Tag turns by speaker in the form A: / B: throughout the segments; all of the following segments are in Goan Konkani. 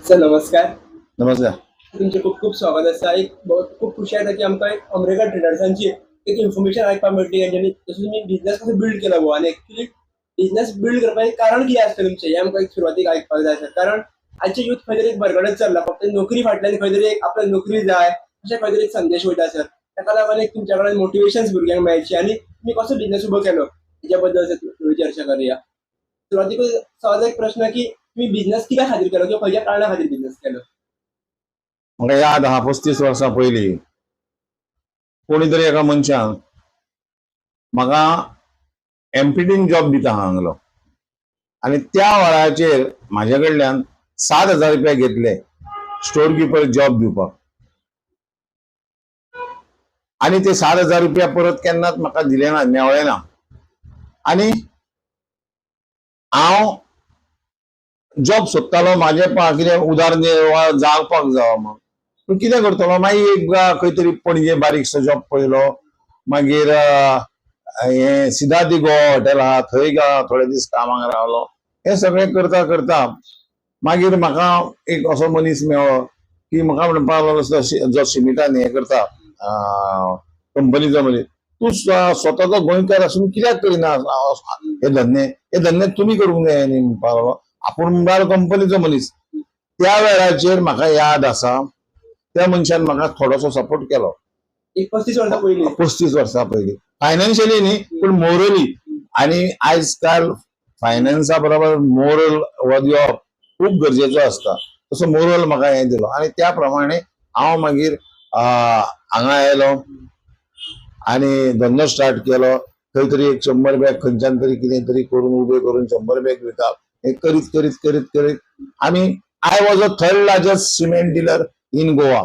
A: सर नमस्कार.
B: नमस्कार.
A: तुमचे खूप खूप स्वागत आसा. एक खूप खुशी जाता की आमकां एक अमरेकर ट्रेडर्सांची एक इन्फॉर्मेशन आयकपाक मेळटली तेंच्यांनी जसो तुमी बिझनेस कसो बिल्ड केला वो आनी एक्चुअली बिझनेस बिल्ड करपाचें कारण कितें आसता तुमचें हें आमकां एक सुरवातीक आयकपाक जाय सर. कारण आजचे यूथ खंय तरी एक बरगडत चल्ला, फक्त नोकरी फाटल्यान खंय तरी एक आपल्याक नोकरी जाय अशें खंय तरी एक संदेश वयता सर. ताका लागून एक तुमच्या कडेन मोटिवेशन्स भुरग्यांक मेळची आनी तुमी कसो बिझनेस उबो केलो हेच्या बद्दल सर थोडी चर्चा करुया. सुरवातीक सहज एक प्रश्न की तुम्ही बिझनेस कित्या खातीर केलो किंवा खंयच्या कारणा खातीर बिझनेस केलो?
B: म्हाका याद आहा 35 वर्सां पयलीं कोणी तरी एका मनशान म्हाका एमपीटीन जॉब दिता सांगलो आनी त्या वेळाचेर म्हाजे कडल्यान 7,000 रुपया घेतले स्टोर किपर जॉब दिवपाक आनी ते 7,000 रुपया परत केन्नाच म्हाका दिले ना, मेवळे ना. आनी हांव जॉब सोदतालो म्हाजे कितें उदार जावपाक जावो म्हूण. पूण कितें करतलो, मागीर एक खंय तरी पणजे बारीकसो जॉब पळयलो. मागीर हें सिदादी गोवा हॉटेल आहा थंय थोडे दीस कामाक रावलो. हें सगळें करता करता मागीर म्हाका एक असो मनीस मेळ्ळो की म्हाका म्हणपाक लागलो जो सिमिटान हें करता कंपनीचो मनीस, तूं स्वताचो गोंयकार आसून कित्याक करिना हे धंदे, हे धंदे तुमी करूंक जाय न्ही म्हणपाक लागलो. आपूण म्हणल्यार कंपनीचो मनीस. त्या वेळाचेर म्हाका याद आसा त्या मनशान म्हाका थोडोसो सपोर्ट केलो.
A: एक 35 वर्सां पयलीं.
B: 35 वर्सां पयलीं फायनान्शियली न्ही पूण मोरली. आनी आयज काल फायनान्सा बरोबर मोरल हो दिवप खूब गरजेचो आसता. तसो मोरल म्हाका हें दिलो आनी त्या प्रमाणे हांव मागीर हांगा आयलो आनी धंदो स्टार्ट केलो. खंय तरी एक 100 बॅग खंयच्यान तरी कितें तरी करून उबे करून 100 बॅग विकप. हें करीत करीत करीत करीत आमी I was a third largest cement dealer in Goa.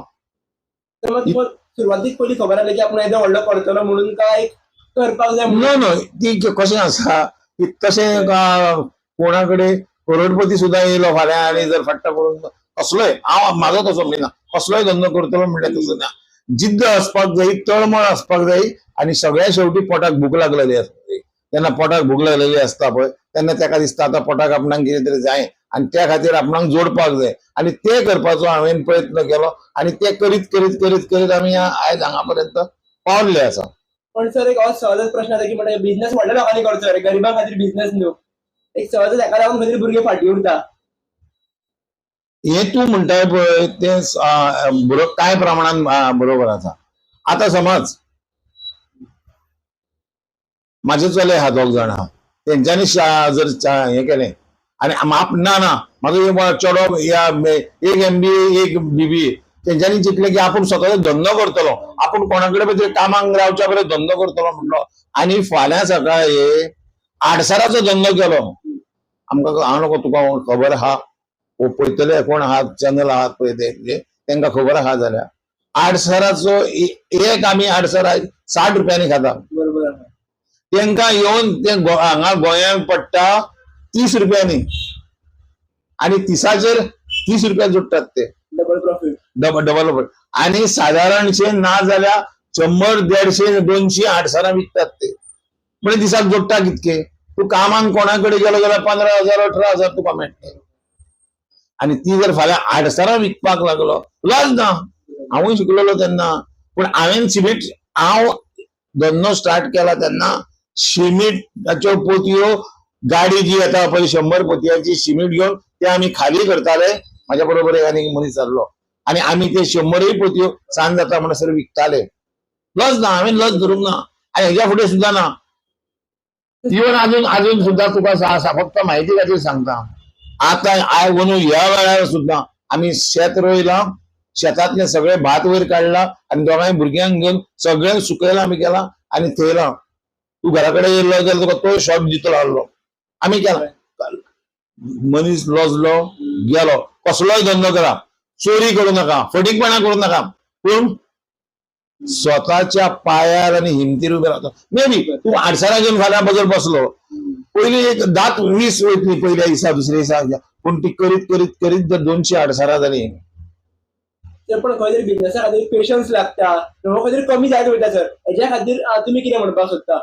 A: तर मग तुमकां सुरवातीक पयलीं खबर आसलें की आपूण येदो व्हडलो करतलो म्हणून काय करपाक जाय?
B: नो नो, ती कशें आसा की तशें कोणा कडेन करोडपती सुद्दां येयलो फाल्यां आनी जर फाट्टा करून कसलोय, हांव म्हाजो तसो म्हणिना, कसलोय धंदो करतलो म्हणल्यार तसो ना. जिद्द आसपाक जाय, तळमळ आसपाक जाय आनी सगळ्या शेवटी पोटाक भूक लागलेली आसता. तेन्ना पोटाक भूक लागलेली आसता पळय तेन्ना ताका दिसता आतां पोटाक आपणाक कितें तरी जाय आनी त्या खातीर आपणाक जोडपाक जाय आनी ते करपाचो हांवें प्रयत्न केलो आनी ते करीत करीत करीत करीत आमी आयज हांगा पर्यंत पावल्ले आसा.
A: पण सर एक सहजच प्रश्न आसा की म्हणजे बिझनेस व्हडल्या लोकांनी करचो रे, गरिबां खातीर बिझनेस न्हू. एक सहजच हेका लागून खंय तरी भुरगे फाटीं उरता.
B: हें तूं म्हणटाय पळय तें कांय प्रमाणान बरोबर आसा. आतां समज म्हाजे चले आहा दोग जाण आहा, तेंच्यांनी जर हें केलें आनी ना ना म्हाजो चेडो एक MBA एक BBA, तेंच्यांनी चिंतलें की आपूण स्वताचो धंदो करतलो, आपूण कोणा कडेन तरी कामाक रावच्या परस धंदो करतलो म्हटलो आनी फाल्यां सकाळी आडसराचो धंदो केलो. आमकां हांव नको तुका खबर आहा, पळयतले कोण आहात चॅनल आहात पळय ते तेंकां खबर आहा जाल्यार आडसराचो एक आमी आडसर 60 रुपयांनी खाता.
A: बरोबर.
B: तेंकां येवन ते हांगा गोंयांत पडटा 30 रुपयांनी आनी 30 30 रुपया जोडटात ते.
A: Double profit.
B: Double profit. आनी सादारणशे ना जाल्यार 100 150 200 आडसरां विकतात ते. म्हणजे दिसाक जोडटा कितके? तूं कामाक कोणा कडेन गेलो जाल्यार 15,000 18,000 तुका मेळटले. आनी ती जर फाल्यां आडसरां विकपाक लागलो, लज ना. हांवूय शिकलेलो तेन्ना, पूण हांवें सिमेंट हांव धंदो स्टार्ट केला तेन्ना सिमेंटाच्यो पोतयो गाडी जी येता पळय 100 पोतयांची सिमेंट घेवन ते आमी खाली करताले. म्हाज्या बरोबर एक आनी मनीस जाल्लो आनी आमी ते 100 पोतयो सांज जाता म्हणसर विकताले. लज ना, हांवें लज धरूंक ना आनी हेज्या फुडें सुद्दां ना. इवन अजून अजून सुद्दां तुका फक्त म्हायती खातीर सांगता. आतां I वनू ह्या वेळार सुद्दां आमी शेत रोयलां, शेतांतलें सगळें भात वयर काडलां आनी दोगांय भुरग्यांक घेवन सगळें सुकयलां आमी केलां आनी थेयलां. तूं घरा कडेन येयलो जाल्यार तुका तो शॉप दितलो आहलो. आमी केला. मनीस लजलो गेलो. कसलोय धंदो करा, चोरी करूं नाका, फटींगपणा करूं नाका, पूण स्वताच्या पायार आनी हिमतीर उबे रावता. मे बी तूं आडसरां घेवन फाल्यां बजर बसलो, पयलीं एक 10-20 वयतली पयल्या दिसा दुसऱ्या दिसा, पूण ती करीत करीत करीत जर 200 आडसरां जाली.
A: पण खंय तरी बिझनेसा खातीर पेशन्स लागता, खंय तरी कमी जायत वयता सर. हेज्या खातीर तुमी कितें म्हणपाक सोदता?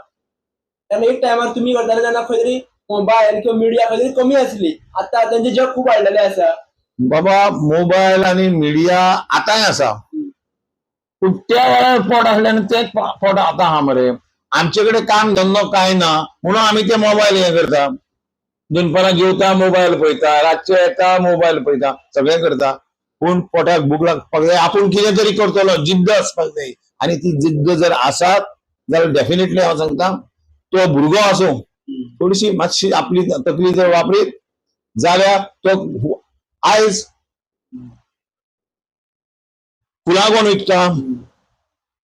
A: कारण एक टायमार तुमी करताले तेन्ना खंय तरी मोबायल किंवा मिडिया खंय तरी कमी आसली, आतां तेंचे जग खूब वाडलेलें आसा.
B: बाबा मोबायल आनी मिडिया आतांय आसा, पूण त्या वेळार पोट आसलें आनी तेच पोट आतां आहा मरे. आमचे कडेन काम धंदो कांय ना म्हणून आमी ते मोबायल हें करता. दनपारां जेवता मोबायल पळयता, रातचे येता मोबायल पळयता, सगळें करता, पूण पोटाक भूक लागपाक जाय. आपूण कितें तरी करतलो, जिद्द आसपाक जाय. आनी ती जिद्द जर आसात जाल्यार डेफिनेटली हांव सांगता तो भुरगो आसूं थोडीशी मातशी आपली तकली जर वापरीत जाल्यार तो आयज फुलां कोण विकता,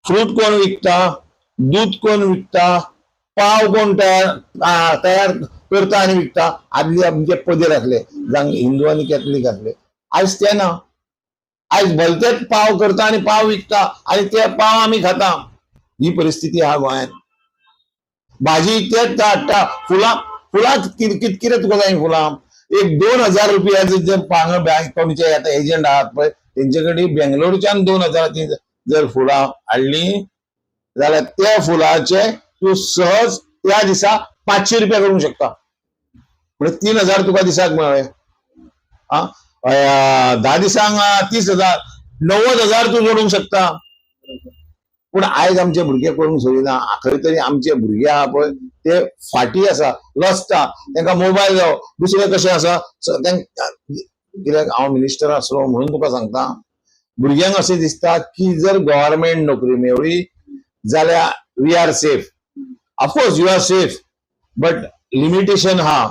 B: फ्रूट कोण विकता, दूद कोण विकता, पाव कोण तयार तयार करता आनी विकता. आदले आमचे पदेर आसले जांक हिंदू आनी कॅथलीक आसले, आयज ते ना. आयज भलतेच पाव करता आनी पाव विकता आनी ते पाव आमी खाता. ही परिस्थिती आहा गोंयांत. भाजी तेच हाडटा, फुलां फुलां कित कितें तुका जाय फुलां. एक 2000 रुपयाचे जर हांगा बँक कोणचे आतां एजंट आहात पळय तेंचे कडेन बेंगलोरच्यान 2000ची जर फुलां हाडली जाल्यार त्या फुलाचे तूं सहज त्या दिसा 500 रुपया करूंक शकता. म्हणजे 3000 तुका दिसाक मेळ्ळे. आं 10 दिसांक 30,000, 90,000 तूं जोडूंक शकता. पूण आयज आमचे भुरगे करूंक सोदिना. खंय तरी आमचे भुरगे आहा पळय ते फाटी आसा, लजता, तांकां मोबायल जावो. दुसरें कशें आसा, तांकां कित्याक हांव मिनिस्टर आसलो म्हणून तुका सांगता, भुरग्यांक अशें दिसता की जर गव्हर्मेंट नोकरी मेवली जाल्यार we are safe. Of course you are safe, but limitation आहा.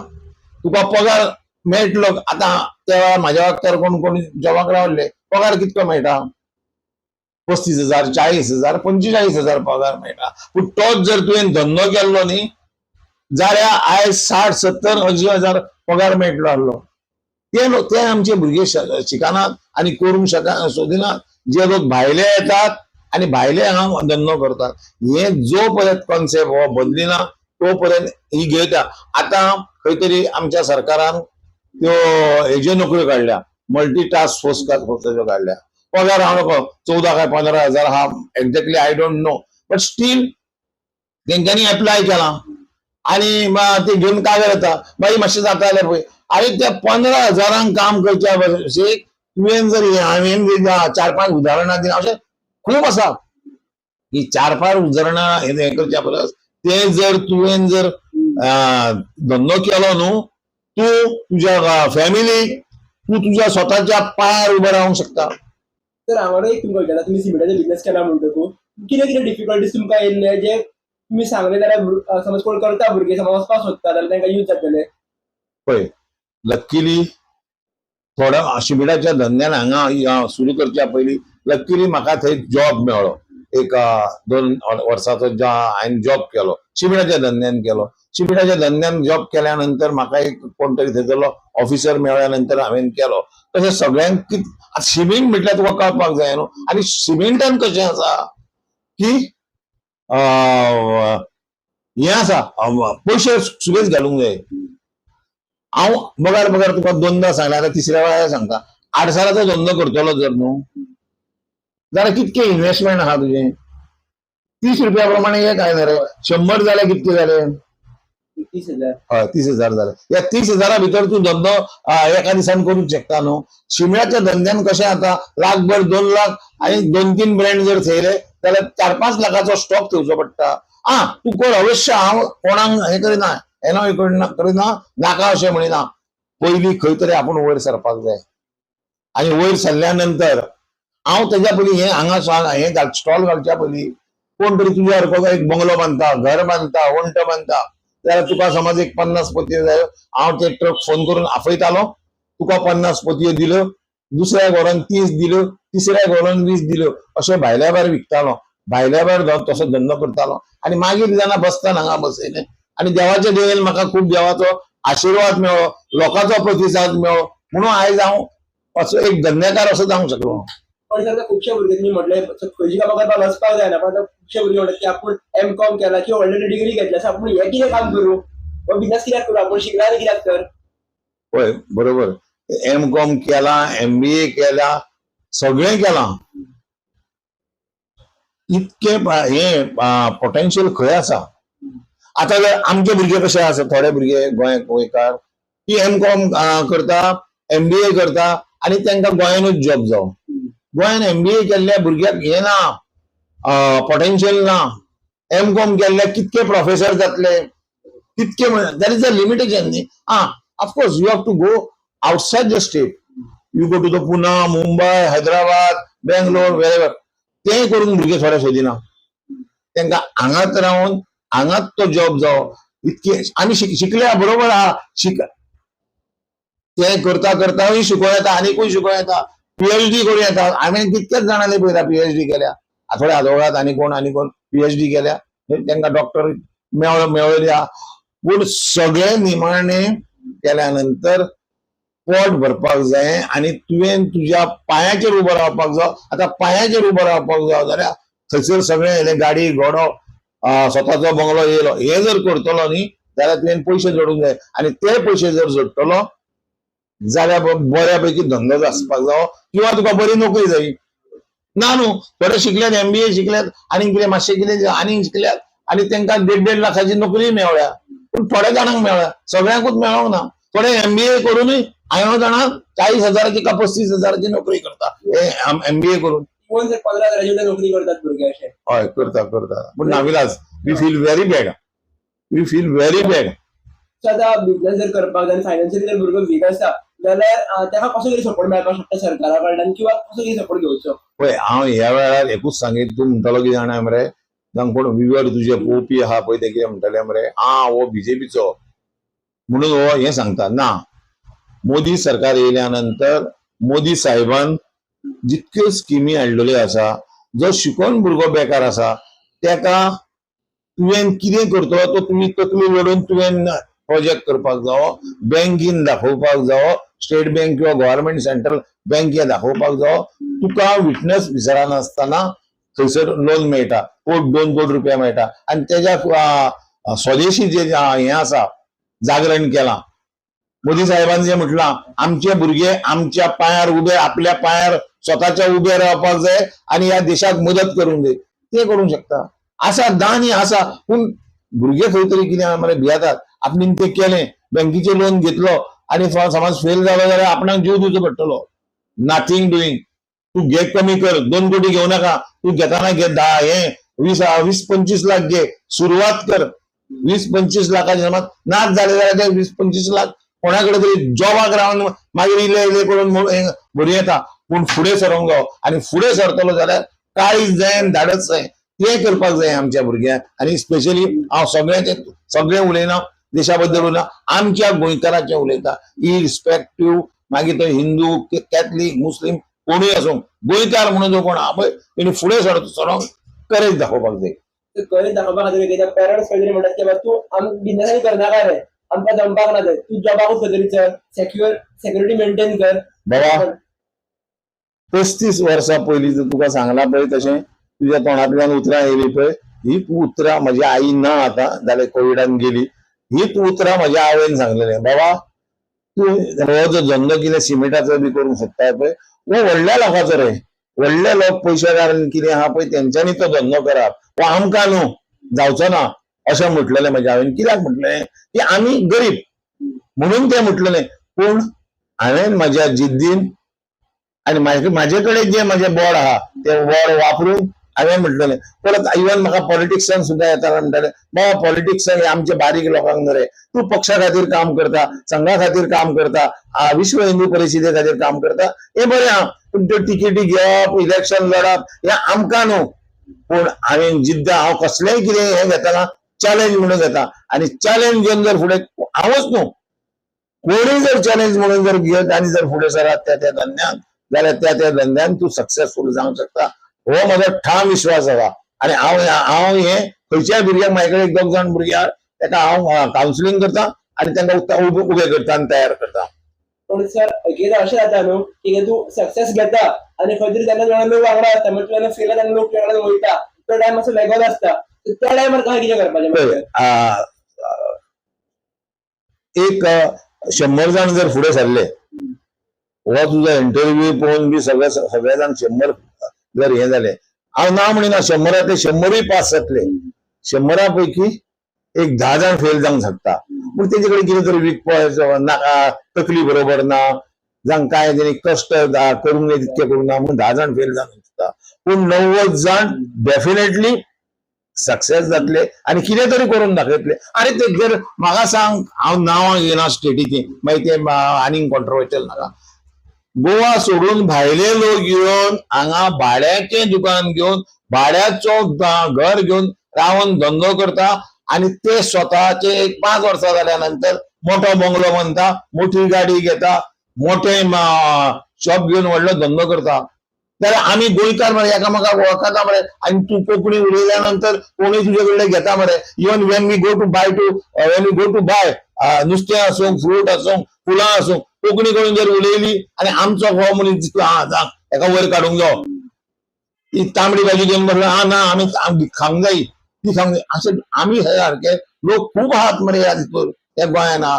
B: तुका पगार मेळटलो. आतां त्या वेळार म्हाज्या वक्तार कोण कोण जॉबाक रावल्ले, पगार कितको मेळटा, 35,000, 40,000, 45,000 पगार मेळटा. पूण तोच जर तुवें धंदो केल्लो न्ही जाल्यार आयज 60, 70, 80,000 पगार मेळटलो आसलो. ते लोक ते आमचे भुरगे शिकनात आनी करूंक शक सोदिनात. जे लोक भायले येतात आनी भायले हांगा धंदो करतात, हे जो पर्यंत कॉन्सेप्ट हो बदलिना तो पर्यंत ही घेता. आतां खंय तरी आमच्या सरकारान त्यो हेज्यो नोकऱ्यो काडल्या, मल्टी टास्क फोर्स फोर्साच्यो काडल्या. पगार हांव नको 14 काय 15,000 आहा, exactly I don't know, but still तेंच्यांनी एप्लाय केलां आनी ते घेवन कागद येता, बाई मातशें जाता जाल्यार पळय. आनी त्या 15,000 काम करच्या भशेन तुवें जर हांवें 4-5 उदाहरणां दिली, अशें खूब आसा की 4-5 उदाहरणां हें करच्या परस ते जर तुवें जर धंदो केलो न्हू, तूं तुज्या फॅमिलीक, तूं तुज्या स्वताच्या पांयार उबो रावंक शकता.
A: तर हांव एक तुमकां विचारता, तुमी सिमेंटाचो बिझनेस केला म्हणटकूच कितें कितें डिफिकल्टीज तुमकां येयल्ले जे तुमी सांगले जाल्यार समज कोण करता भुरगे समज वचपाक सोदता जाल्यार तांकां यूज जातले?
B: पळय, लक्किली थोड्या शिमिटाच्या धंद्यान हांगा सुरू करच्या पयलीं लक्किली म्हाका थंय जॉब मेळ्ळो. एक 2 वर्साचो हांवें जॉब केलो, शिमिटाच्या धंद्यान केलो. शिमिटाच्या धंद्यान जॉब केल्या नंतर म्हाका एक कोण तरी थंयसरलो ऑफिसर मेळ्ळ्या नंतर हांवें केलो. तशें सगळ्यांक सिमेंट म्हटल्यार तुका कळपाक जाय न्हू. आनी सिमेंटान कशें आसा की हें आसा, पयशे सुबेज घालूंक जाय. हांव बगर बगर तुका दोनदा सांगलें, आतां तिसऱ्या वेळार सांगता. आडसराचो धंदो करतलो जर न्हू जाल्यार कितके इन्वेस्टमेंट आहा तुजें, 30 रुपया प्रमाणे एक काय रे, 100 जाल्यार कितके जाले,
A: 30,000.
B: हय, 30,000 जाले. ह्या 30,000 भितर तूं धंदो एका दिसान करूंक शकता न्हू. शिमळ्याच्या धंद्यान कशें जाता, लाखभर 2 लाख आनी 2-3 ब्रँड जर थेयले जाल्यार 4-5 लाखाचो स्टॉक थेवचो पडटा. आं तूं कर अवश्य, हांव कोणाक हें करिना, हें करिना करिना नाका अशें म्हणिना. पयलीं खंय तरी आपूण वयर सरपाक जाय आनी वयर सरल्या नंतर हांव तेज्या पयलीं हें हांगा हें स्टॉल घालच्या पयलीं कोण तरी तुज्या सारको एक बंगलो बांदता, घर बांदता, वण्ट बांदता जाल्यार तुका समज एक 50 पोतयो जायो, हांव ते ट्रक फोन करून आपयतालो, तुका 50 पोतयो दिल्यो, दुसऱ्या घरान 30 दिल्यो, तिसऱ्या घरान 20 दिल्यो, अशें भायल्या भायर विकतालो. भायल्या भायर तसो धंदो करतालो. आनी मागीर जेन्ना बसताना हांगा बसयलें आनी देवाच्या देवेन म्हाका खूब देवाचो आशिर्वाद मेळ्ळो, लोकांचो प्रतिसाद मेळ्ळो, म्हणून आयज हांव असो एक धंदेकार असो जावंक शकलो.
A: पण सर, खुबशे भुरगे तुमी म्हटले खंयची कामां करपाक वचपाक जायना, पण आतां खुबशे भुरगे म्हणटात की आपूण एम कॉम केला किंवा व्हडली डिग्री घेतल्या आसा, आपूण हें कितें काम करूं, हो बिझनेस कित्याक करूं, आपूण शिकला आनी कित्याक तर?
B: पळय, बरोबर, एम कॉम केला, MBA केला, सगळें केलां, इतकें हें पोटेन्शियल खंय आसा. आतां जर आमचे भुरगे कशे आसा, थोडे भुरगे गोंयकार की एम कॉम करता, MBA करता आनी तांकां गोंयानूच जॉब जावो. गोंयान एमबीए केल्ल्या भुरग्याक हें ना, पोटेन्शियल ना. एम कॉम केल्ल्या कितके प्रोफेसर जातले, तितके. There is a limitation न्ही. आं, of course you have to go outside the state, you go to the Pune, Mumbai, Hyderabad, Bangalore, wherever. तें करून भुरगे थोडे सोदिना. तांकां हांगाच रावन हांगाच तो जॉब जावो इतके. आमी शिकल्या बरोबर आहा. शिक तें करता करताय शिकों येता, आनीकूय शिकों येता, पीएचडी करूं येता. हांवें कितक्याच जाणांनी पळयला पीएचडी केल्या. थोडे आदोगाद आनी कोण आनी कोण पीएचडी केल्या, तांकां डॉक्टर मेळ्ळो, मेळ्ळी आहा. पूण सगळें निमाणें केल्या नंतर पोट भरपाक जाय आनी तुवें तुज्या पांयाचेर उबो रावपाक जाय. आतां पांयाचेर उबो रावपाक जाय जाल्यार थंयसर सगळें येयलें, गाडी घोडो, स्वताचो बंगलो येयलो. हे जर करतलो न्ही जाल्यार तुवें पयशे जोडूंक जाय आनी ते पयशे जर जोडटलो जाल्यार बऱ्यापैकी धंदो आसपाक जावो किंवा तुका बरी नोकरी जाय. ना न्हू, थोडे शिकल्यात, एमबीए शिकल्यात आनी कितें मातशें कितें आनीक शिकल्यात आनी तांकां देड देड लाखाची नोकरी मेवळ्या. पूण थोड्या जाणांक मेळ्ळ्या, सगळ्यांकूच मेळोंक ना. थोडे एमबीए करूनय हांव जाणा 40 हजाराची का 35 हजाराची नोकरी करता एमबीए करून.
A: इवन जर 15 हजाराची सुद्दां नोकरी करतात भुरगे अशे.
B: हय, करता करता. पूण नाविलाज, we feel very bad, we feel very bad.
A: So आतां बिझनेस जर करपाक जाय आनी फायनान्शियली जर भुरगो वीक आसा जाल्यार ताका कसो कितें सपोर्ट मेळपाक शकता सरकारा कडल्यान किंवा कसो कितें सपोर्ट घेवचो?
B: पळय, हांव ह्या वेळार एकूच सांगीत, तूं म्हणटलो कितें जाणा मरे, जावं कोण विवर तुजे पळोवपी आहा पळय, ते कितें म्हणटले मरे, आं, हो बीजेपीचो म्हणून हो हें सांगता. ना, मोदी सरकार येयल्या नंतर मोदी साहेबान जितक्यो स्किमी हाडलेल्यो आसा, जो शिकोन भुरगो बेकार आसा तेका तुवें कितें करतलो तो तुमी तकली लडोवन तुवें प्रोजेक्ट करपाक जावो, बँकीन दाखोवपाक जावो, स्टेट बँक किंवा गव्हर्मेंट सेंट्रल बँक हे दाखोवपाक जावो. तुका विटनस विचारनासतना थंयसर लोन मेळटा, कोट 2 कोटी रुपया मेळटा. आनी तेज्या स्वदेशी जे हें आसा, जागरण केलां मोदी साहेबान, जे म्हटलां आमचे भुरगे आमच्या पांयार उबे, आपल्या पांयार स्वताच्या उबे रावपाक जाय आनी ह्या देशाक मदत करूंक जाय, ते करूंक शकता. आसा, दानी आसा, पूण भुरगे खंय तरी कितें आहा मरे, भियेतात. आपणें तें केलें, बँकेचें लोन घेतलो आनी समज फेल जालो जाल्यार आपणाक जीव दिवचो पडटलो. Nothing doing. तूं घे, कमी कर, 2 कोटी घेवं नाका. तूं घेताना घे 10 हे 20, 20-25 लाख घे, सुरवात कर. 20-25 लाखाचे समज नाच जाले जाल्यार ते 20-25 लाख कोणा कडेन तरी जॉबाक रावन मागीर इल्ले इल्ले करून भरूं येता. पूण फुडें सरोंक जावो आनी फुडें सरतलो जाल्यार काळीज जाय आनी धाडस जाय. तें करपाक जाय आमच्या भुरग्यांक. आनी स्पेशली हांव सगळ्यांचे सगळें उलयना, देशा बद्दल उलयना, आमच्या गोंयकाराचें उलयता. इरिस्पेक्टीव मागीर तो हिंदू, कॅथलीक, मुस्लीम कोणूय आसूं, गोंयकार म्हणून जो कोण आहा पळय, तेणी फुडें सरोंक करेज दाखोवपाक जाय.
A: तर करेज दाखोवपा खातीर एकदा पेरंट्स खंय तरी म्हणटात की बाबा तूं आम बिझनेसांनी करनाका रे, आमकां जमपाक ना ते, तूं जॉबाकूच खंय तरी चल, सेक्युरिटी मेंटेन कर.
B: बाबा, 35 वर्सां पयलीं जर तुका सांगलां पळय तशें तुज्या तोंडांतल्यान उतरां येयलीं पळय, ही उतरां म्हजी आई ना आतां जाल्यार, कोविडान गेली. हीच उतरां म्हज्या आवयन सांगलेलें, बाबा तूं हो जो धंदो कितें सिमेंटाचो बी करूंक सोदता पळय, हो व्हडल्या लोकांचो रे, व्हडले लोक पयशेकार कितें आहा पळय तेंच्यांनी तो धंदो कराप, हो आमकां न्हू, जावचो ना, अशें म्हटलेलें म्हज्या आवयन. कित्याक म्हटलें की आमी गरीब म्हणून तें म्हटलेलें. पूण हांवें म्हज्या जिद्दीन आनी म्हाजे कडेन जें म्हजें बोर्ड आहा तें बोर्ड वापरून हांवें म्हटलेलें. परत इवन म्हाका पॉलिटिक्सान सुद्दां येताना म्हणटाले, बाबा पॉलिटिक्सान हे आमचे बारीक लोकांक न्हू रे, तूं पक्षा खातीर काम करता, संघा खातीर काम करता, विश्व हिंदू परिशदे खातीर काम करता, हें बरें आहा, पूण त्यो टिकेटी घेवप, इलेक्शन लढप हें आमकां न्हू. पूण हांवें जिद्द, हांव कसलेंय कितें हें घेतना चॅलेंज म्हणून घेता आनी चॅलेंज घेवन जर फुडें, हांवूच न्हू, कोणूय जर चॅलेंज म्हणून जर घेत आनी जर फुडें सरात त्या त्या धंद्यान जाल्यार त्या त्या धंद्यान तूं सक्सेसफूल जावंक शकता, हो म्हजो ठाम विश्वास आसा. आनी हांव हें खंयच्याय भुरग्याक, म्हाजे कडेन एक दोग जाण भुरगे आहा, तेका हांव कावन्सिलींग करता आनी तांकां उबे करता आनी तयार करता.
A: पण सर, एकदा अशें जाता न्हू की तूं सक्सेस घेता आनी खंय तरी तेन्ना जेन्ना लोक वांगडा आसता, म्हणजे तुवें फेल जाता, लोक तुज्या कडेन वयता, तो टायम मातसो वेगळोच आसता. तर त्या टायमार कशें कितें करपाचें?
B: पळय, एक 100 जाण जर फुडें सरले, हो तुजो इंटरव्यू पळोवन बी सगळे सगळे जाण 100 जर हे जाले, हांव ना म्हणिना 100रांतले 100रूय पास जातले. 100 पैकी एक 10 जाण फेल जावंक शकता, पूण तेजे कडेन कितें तरी वीक पॉयंट नाका, तकली बरोबर ना. जांकां तेणी कश्ट करूंक जाय तितके करूंक ना म्हणून 10 जाण फेल जावन दिसता, पूण 90 जाण डेफिनेटली सक्सेस जातले आनी कितें तरी करून दाखयतले. आनी ते जर म्हाका सांग, हांव नांवां घेयना स्टेटीचीं, मागीर ते आनीक कॉन्ट्रोवर्शियल नाका. गोवा सोडून भायले लोक येवन हांगा भाड्याचें दुकान घेवन भाड्याचो घर घेवन रावन धंदो करता आनी ते स्वताचे एक 5 वर्सां जाल्या नंतर मोठो बंगलो बांदता, मोठी गाडी घेता, मोठे शॉप घेवन व्हडलो धंदो करता. जाल्यार आमी गोंयकार मरे एकामेकाक वळखता मरे, आनी तूं कोंकणी उलयल्या नंतर कोणूय तुजे कडले घेता मरे. Even when we go to buy when we go to buy नुस्तें आसूं, फ्रूट आसूं, फुलां आसूं, कोंकणी करून जर उलयली आनी आमचो हो मनीस दिसलो, आं जा हेका वयर काडूंक जावो, ती तांबडी भाजी घेवन बसलो, आं ना आमी खावंक जायी, ती खावंक जाय. अशें आमी हे सारके लोक खूब आहात मरे ह्या हितूर ह्या गोंयान आहा.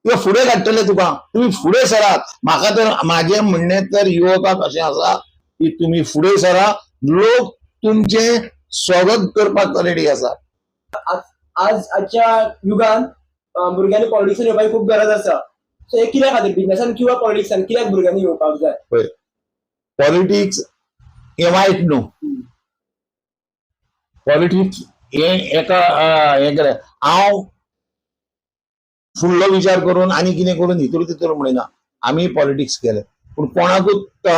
B: तुका फुडें काडटले, तुका तुमी फुडें सरात. म्हाका तर म्हाजें म्हणणें तर युवकाक अशें आसा की तुमी फुडें सरा, लोक तुमचें स्वागत करपाक रेडी आसा.
A: आज आजच्या युगान भुरग्यांनी पॉलिटिक्सान येवपाची खूब गरज आसा. सो हे कित्या खातीर बिझनेसान किंवा पॉलिटिक्सान कित्याक भुरग्यांनी येवपाक जाय?
B: पॉलिटिक्स हें वायट न्हू, पॉलिटिक्स हें एका हें केलें. हांव फुडलो विचार करून आनी कितें करून हितूर तितूर म्हणिना, आमी पॉलिटिक्स केलें, पूण कोणाकूच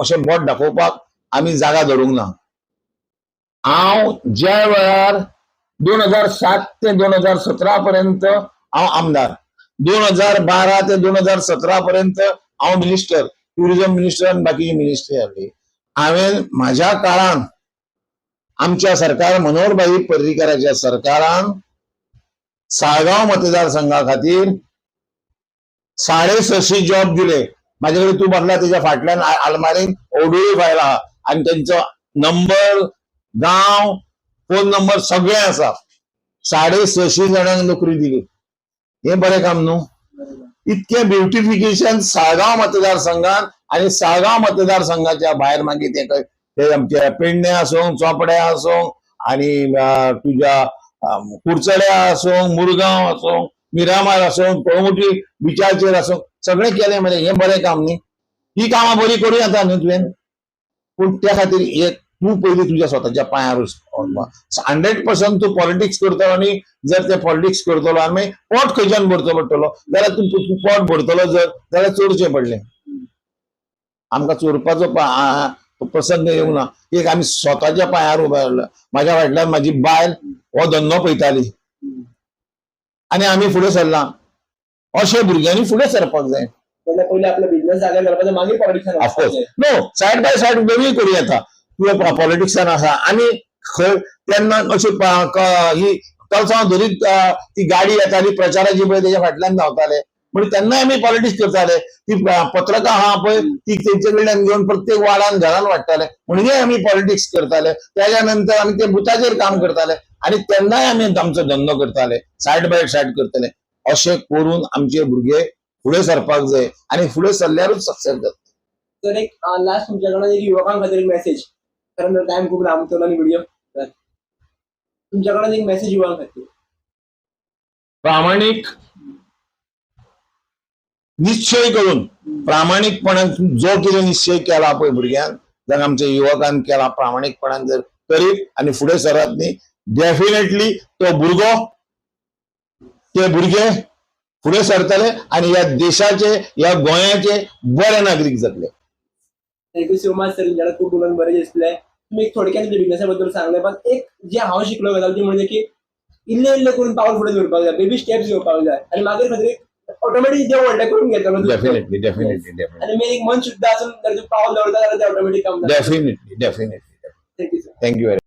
B: अशें बोट दाखोवपाक आमी जागा धरूंक ना. हांव ज्या वेळार 2007 ते 2017 पर्यंत हांव आमदार, 2012 ते 2017 पर्यंत हांव मिनिस्टर, ट्युरिझम मिनिस्टर आनी बाकीची मिनिस्ट्री आहली. हांवें म्हाज्या काळान आमच्या सरकार मनोहरभाई पर्रीकराच्या सरकारान साळगांव मतदारसंघा खातीर 650 जॉब दिले. म्हाजे कडेन तूं बसला तेच्या फाटल्यान आलमारीन ओडूय फायल आहा आनी तेंचो नंबर, गांव, फोन नंबर सगळें आसा. 650 जाणांक नोकरी दिली. हें बरें काम न्हू. इतकें ब्युटिफिकेशन साळगांव मतदारसंघान आनी साळगांव मतदारसंघाच्या भायर मागीर ते ते आमचे पेडणे आसूं, चोपड्या आसूं, आनी तुज्या कुडचड्या आसूं, मुरगांव आसूं, मिरामार आसूं, कळंगुटी बिचाचेर आसूं, सगळें केलें मरे. हें बरें काम न्ही. ही कामां बरी करूं येता न्हू तुवें, पूण त्या खातीर एक तूं पयलीं तुज्या स्वताच्या पांयार 100% तूं पॉलिटिक्स करतलो आनी जर ते पॉलिटिक्स करतलो आनी मागीर पोट खंयच्यान भरचो पडटलो, जाल्यार तूं पोट भरतलो जर जाल्यार चोरचें पडलें. आमकां चोरपाचो प्रसंग येवंक ना. एक आमी स्वताच्या पांयार उबे रावले. म्हाज्या फाटल्यान म्हाजी बायल हो धंदो पळयताली आनी आमी फुडें सरला. अशे भुरग्यांनी फुडें सरपाक जाय.
A: जाल्यार पयलीं आपलो बिझनेस जाग्यार घालपाचो, मागीर पॉलिटिक्सान
B: of course no, side by side दोनूय करूं येता. तुवें पॉलिटिक्सान आसा आनी खंय तेन्ना अशी ही कलसांव धरीत ती गाडी येताली प्रचाराची पळय, तेच्या फाटल्यान धांवताले. म्हणजे तेन्नाय आमी पॉलिटिक्स करताले. ती पत्रकां आहा पळय ती तेंचे कडल्यान घेवन प्रत्येक वार्डान घरान वांट्टाले. म्हणजे आमी पॉलिटिक्स करताले. त्याच्या नंतर आमी ते बुथाचेर काम करताले आनी तेन्नाय आमी आमचो धंदो करताले, सायड बाय सायड करताले. अशें करून आमचे भुरगे फुडें सरपाक जाय आनी फुडें सरल्यारूच सक्सेस जाता.
A: तर एक लास्ट तुमच्या कडल्यान एक युवकां खातीर एक मेसेज, कारण टायम खूब लांब आनी व्हिडिओ, तुमच्या कडल्यान एक मेसेज युवकां खातीर.
B: प्रामाणीक निश्चय करून, प्रामाणीकपणान जो कितें निश्चय केला पळय भुरग्यान, जाका आमच्या युवकान केला, प्रामाणीकपणान जर करीत आनी फुडें सरत न्ही, डेफिनेटली तो भुरगो, ते भुरगे फुडें सरतले आनी ह्या देशाचे, ह्या गोंयाचे बरे नागरीक जातले.
A: Thank you so much sir, तुमच्याकडे खूब उलोवन बरें दिसलें. तुमी एक थोडक्यात तुमच्या बिझनेसा बद्दल सांगलें, पण एक जे हांव शिकलो गजाल ती म्हणजे की इल्ले इल्ले करून पावल फुडें दवरपाक जाय, बेबी स्टेप्स घेवपाक जाय आनी मागीर खातीर ऑटोमॅटीक देव व्हडलें करून घेतलो.
B: Definitely, definitely, definitely.
A: आनी मेन एक मन शुद्ध आसून जर तूं पावल दवरता जाल्यार ते ऑटोमॅटीक काम जाता.
B: Definitely, definitely.
A: Thank you sir.
B: Thank you very